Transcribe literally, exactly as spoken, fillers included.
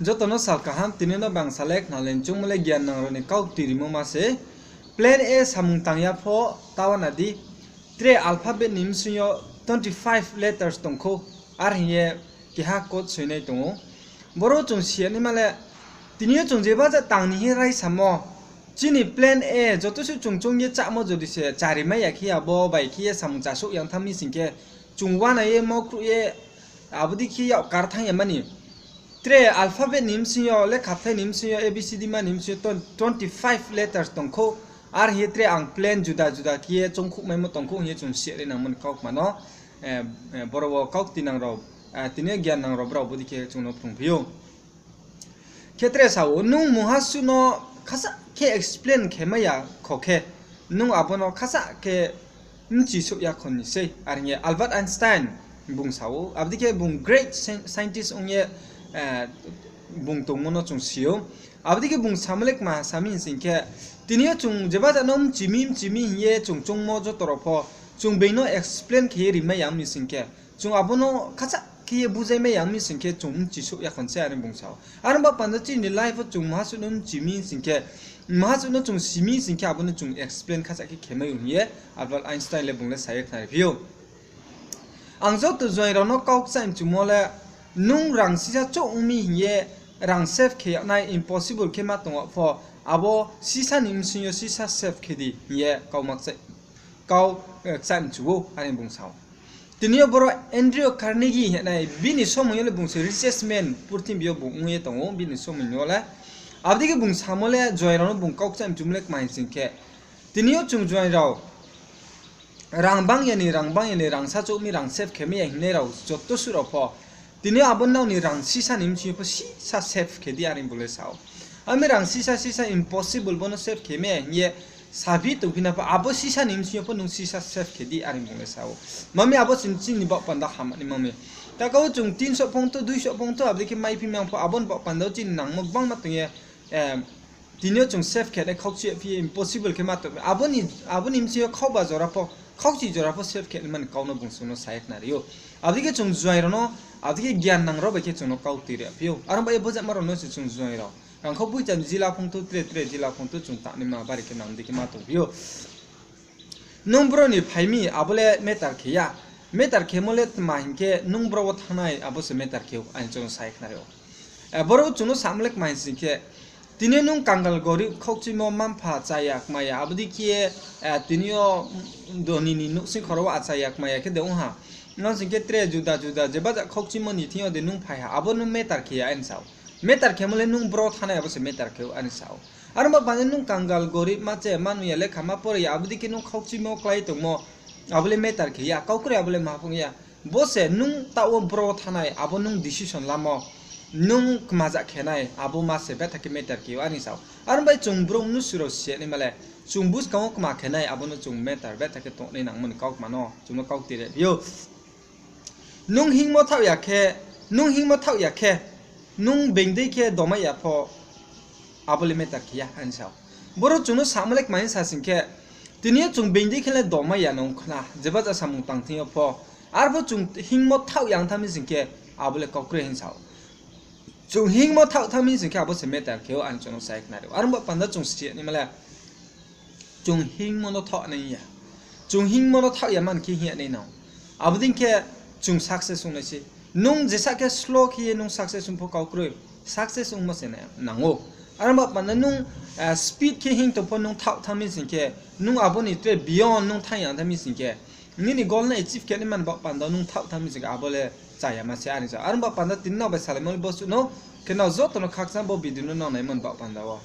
Joto no sal kaham, tini no bang salai khnalai choungmo le giyan nang rao ni kau tui rimo ma se. Plan A samung tang ya pho, ta uana di, tre alphabet ni bsing yo twenty five letters tong khou, ar hing ye keha code soinai tong ou. Boro chung si ya naima le, tini yo chung jeba ja tang ni hing raisamo, chini plan A joto suh chung choung ye chámo jodi se chari mai ya khe, abo bai khe ye samung chasouh yang thanng mi sing khe, chung uana ye mokruh ye, abo dei khe yak kar thanng ya mani. Tre alphabet ni bsing yo, lekha bthai ni bsing yo, A B C D ma ni bsing yo twenty five letters tong khou, ar hing ye tre ang plan juda juda khe ye choungkhouh maimo tong khou hing ye chung si ya ri nangmo ni kaukma no, boro wo kau tui nang rao, tini yo giyan nang rao brao bo dei khe chung no phrungphi ou. Khe tre sa ou, nung mungha suh no khasa khe explain khe mai ya kho khe, nung abo no khasa khe bchi souh ya kho ni sei, are hing ye Albert Einstein bung sa ou. Abo dei khe bung great sci-, scientist ong ye, bung tongmo no chung si ou. Abo dei khe bung samo le kma sa mi hing sing khe, tini yo chung jeba ja no bchi mi, bchi mi hing ye chung choungmo joto rao pho, chung being no explain khe ye ri mai ya ong mi sing khe, chung abo no khasa khe ye bujai mai ya ong mi sing khe, chung bchi souh ya kho ni sei, are bung sa ou. Are ong ba panda chini life wo chung mungha suh no bchi mi sing khe, mungha suh no chung si mi sing khe, abo no chung explain khasa khe khe mai ou hing ye Albert Einstein le bung le sa ye khnariphi ou. Ang joto juaing rao no kau kchaih mchumo le, nung rang sisa chouh ong mi hing ye rang save khe yag nai impossible khe ma tong ou pho, abo sisa ni bsing yo sisa save khe di hing ye kau ma kchaih, kau, kchaih mchu ou, are bung sa ou. Tini yo boro Andrew Carnegie hingnai, bini somoing yo le bung se richest man purthimbi yo bung ong ye tong ou, bini somoing yo le. Abo dei khe bung samo le juaing rao no bung kau kchaih mchumo le kma hing sing khe, tini yo chung juaing rao rang bang ya ni, rang bang ya ni, rang sa chouh mi, rang save khe mai ya hingnai rao joto suh rao pho, tini yo abo nrao ni rang sisa ni bsing yo pho sisa save khe di, are bung le sa ou. Ami rang sisa sisa impossible, bo no save khe mai ya hing ye saphi tongphi na pho, abo sisa ni bsing yo pho nung sisa save khe di, are bung le sa ou. Mami abo chini, chini baoh panda hamya ni mami. Ta kau chung tinso phongtho, duiso phongtho, abo dei khe maiphi mang pho, abo ni baoh panda wo chini nangmo gbangma tong ye, tini yo chung save khe nai khaukchi ya phi ye impossible khe ma tong. Abo ni, abo ni bsing yo khauba jora pho, khaukchi jora pho save khe naima ni kau no bung chung no sa ye khnari ou. Abo dei khe chung juaing rao no, abo dei khe giyan nang rao bai khe chung no kau tui ri phi ou. Are ong ba ye bojama rao no se chung juaing rao rangkhau poicha ni jila phongtho, tre tre jila phongtho chung tangnaima bari khe nang dei khe ma tongphi ou. Nung bro ni phai mi, abo le matter khe ya. Matter khemo le tma hing khe, nung bro wo thanngnai, abo se matter khe ou, aini chung no sa ye khnari ou. Boro chung no samo le kma hing sing khe, tini nung kangal gorib khaukchimo, mma-mpha chaya kma ya, abo dei khe, tini yo doni ni nouhsing khoro wo achaya kma ya khe de ong ha. Nung sing khe tre juda juda jeba ja khaukchimo ni thing yo de nung phai ha, abo no matter khe ya, aini sa ou. Matter khemo le nung bro thanngnai, abo se matter khe ou, aini sa ou. Are ong ba panda nung kangal gorib, ma che ma nung ya, lekha ma pore ya, abo dei khe nung khaukchimo klái tongmo, abo le matter khe ya, kau kroi abo le ma phung ya. Bo se nung taoh wo bro thanngnai, abo nung decision lamo, nung kmaja khe nai, abo ma se betha khe matter khe ou, aini sa ou. Are ong bai chung brouh mnusu rao si ya naima le, chung buskang wo kma khe nai, abo no chung matter betha khe tongnai nangmo ni kaukma no chung no kau tui ri phi ou. Nung hingmo thaoh ya khe, nung hingmo thaoh ya khe, nung being dei khe domai ya pho, abo le matter khe ya, aini sa ou. Boro chung no samo le kma hing sa sing khe, tini yo chung being dei khe le domai ya nung khna, jeba ja samung tang thing yo pho. Arpho chung hingmo thaoh ya ong thanng mi sing khe, abo le kau kroi hing sa ou. Chung hingmo thaoh thanng mi sing khe, abo se matter khe ou, aini chung no sa ye khnari ou. Are ong ba panda chung si ya naima le, chung hingmo no thaoh nai ya. Chung hingmo no thaoh ya man khe hing ya nai nang. Abo dei khe chung success ong nai se. Nung jesa khe slow khe ye nung success ong pho kau kroi, success ongmo se nang ou. Are ong ba panda nung speed khe hing tong pho nung thaoh thanng mi sing khe, nung abo ni tre beyond nung thanng ya thanng mi sing khe, nini goal no achieve khe nai man baoh panda nung thaoh thanng mi sing khe, abo le chaya ma se, aini sa ou. Are ong ba panda tini nrao bai salaimo le bo suh no, khe nrao joto no khakchang bo video no nrao naimo ni baoh panda wo